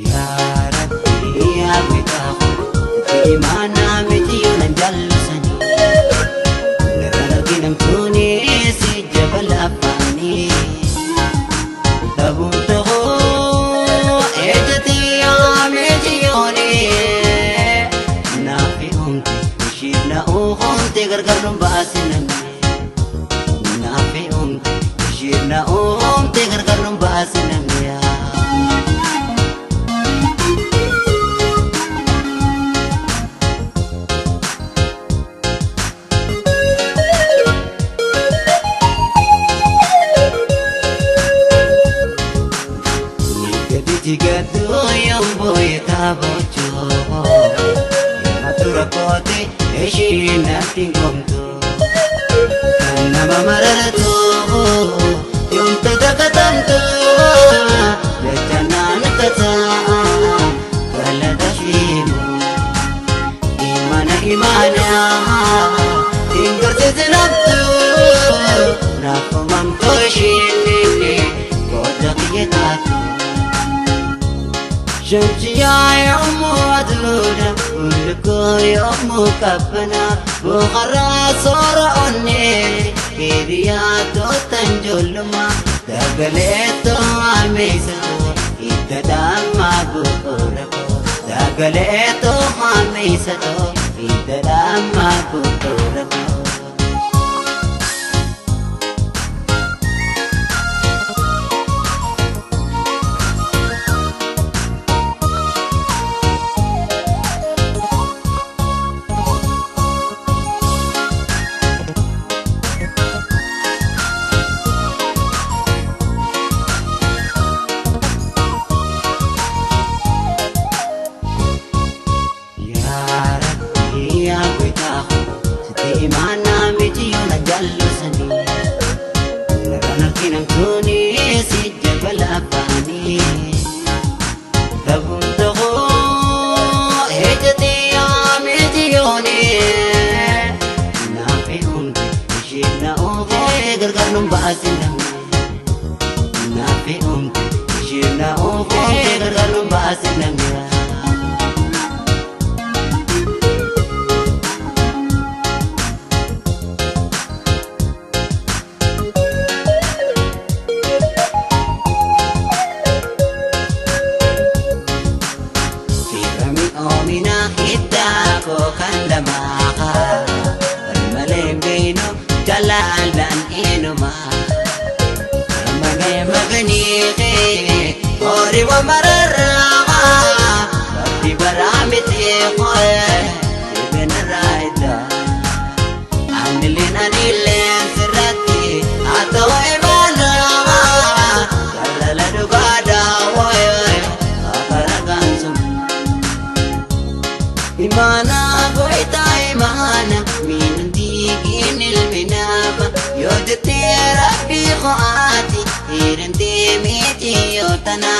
Yaa Rabbi yaa Gooftaa imaanaa miti yoo nan jaallisanii Narraan arginamtuunis jabala afaanii Dhabuun ta'uu ejjati yaa miti yoonii Naafi humti ishiif na uumte gargar nu baasinamne Naafi humti ishiif na uumte gargar nu baasinamne yaa. Nama marartu yoomta dagatamtu jecha naan kataa galata shiimu imana imana hingarsiisinabtu naafumamtu ishiin booda kiyya taatu. Shamsiyaa yommuu aduudha bulluqoo yommuu qabbana boqarraa soora onnee hiriyaa tootan ijoollummaa dagaleetoo ameessatoo hidda dhaammaa bu'uura koo dagaleetoo ameessatoo hidda dhaammaa bu'uura koo. Yaa Rabbi yaa Gooftaa sitti imaanaa miti yoo na jaallisanii Narraan arginamtuuni si jabala afaanii Dhabuun ta'uu ejjati yaa miti yoonii Naafi humti ishiin na oofee gargar nu baasinamne Naafi humti ishiin na oofee gargar nu baasinamne. Firami oomina hiddaa koo kan lamaa wal malee hin beeknu jalaalaan eenyumaa. Magee maganii horii wa mararraa bakki baraa miti qo'ee dhibeenarraa iddaa. Anilleen anilleen sirratti haa ta'u imaanaa jaalala dhugaadhaa waayee afara gaansu. Imaana goitaa imaana miinun diigiin ilmi nama yoo jettee rabbii qo'aati hiirin deemiti yoo tana